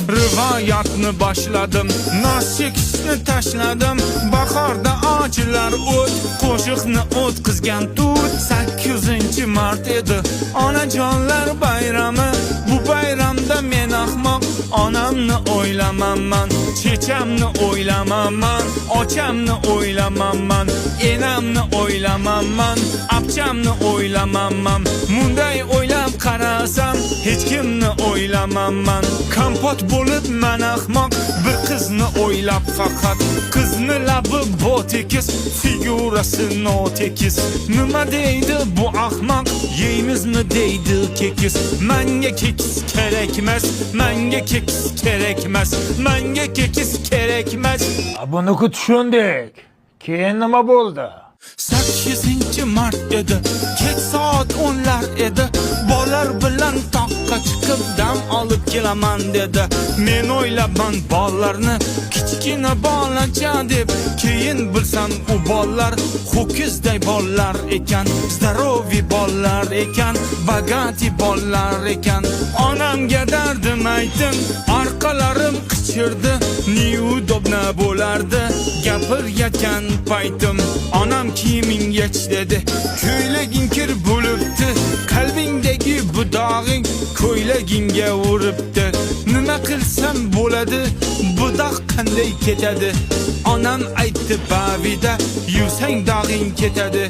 Rivoyatni boshladim. Nos chekishni tashladim. Bahorda ochilar o't, qo'shiqni o'tkazgan tut. 8-mart edi, onajonlar bayrami. Bu bayramda men ahmoq onamni o'ylamanman, chechamni o'ylamanman, ochamni o'ylamanman, enamni o'ylamanman, apchamni o'ylamanman. Munday o'ylab qarasam, hech kimni o'ylamanman. Kompot bo'lib man ahmoq bir qizni o'ylab faqat. Qizni labi bo'tekis, figurasi notekis. Nima deydi bu ahmoq? Yeymizmi deydi kekis. Manga kekis kerakmas, manga kekis kerakmas, manga kekis kerakmas. Buni tushundik. Keyin nima bo'ldi? 8-mart edi, kech soat 10lar edi. Bolalar bilan toqqa chiqib dam olib kelaman dedi. Men o'ylabman bolalarni kichkina bolacha deb. Keyin bilsam, u bolalar ho'kizday bolalar ekan, здоровый bolalar ekan, богатый bolalar ekan. Onamga dardim aytdim, orqalarim qichirdi. Неудобно bo'lardi gapirayotgan paytim. Onam "Kiyiming yech", dedi, "Ko'ylaging kir bo'libdi, qalbingdagi bu dog'ing ko'ylagingga uribdi". Nima qilsam bo'ladi, bu dog' qanday ketadi? Onam aytdi: "Bavida yuvsang, dog'ing ketadi,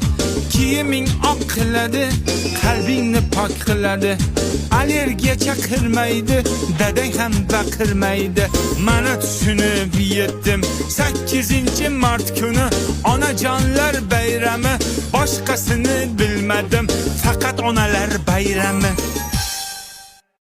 kiyiming oq qiladi, qalbingni pok qiladi, allergiya chaqirmaydi, dadang ham baqirmaydi". Mana tushunib yetdim, 8-mart kuni onajonlar bayrami. Boshqasini bilmadim, faqat onalar bayrami.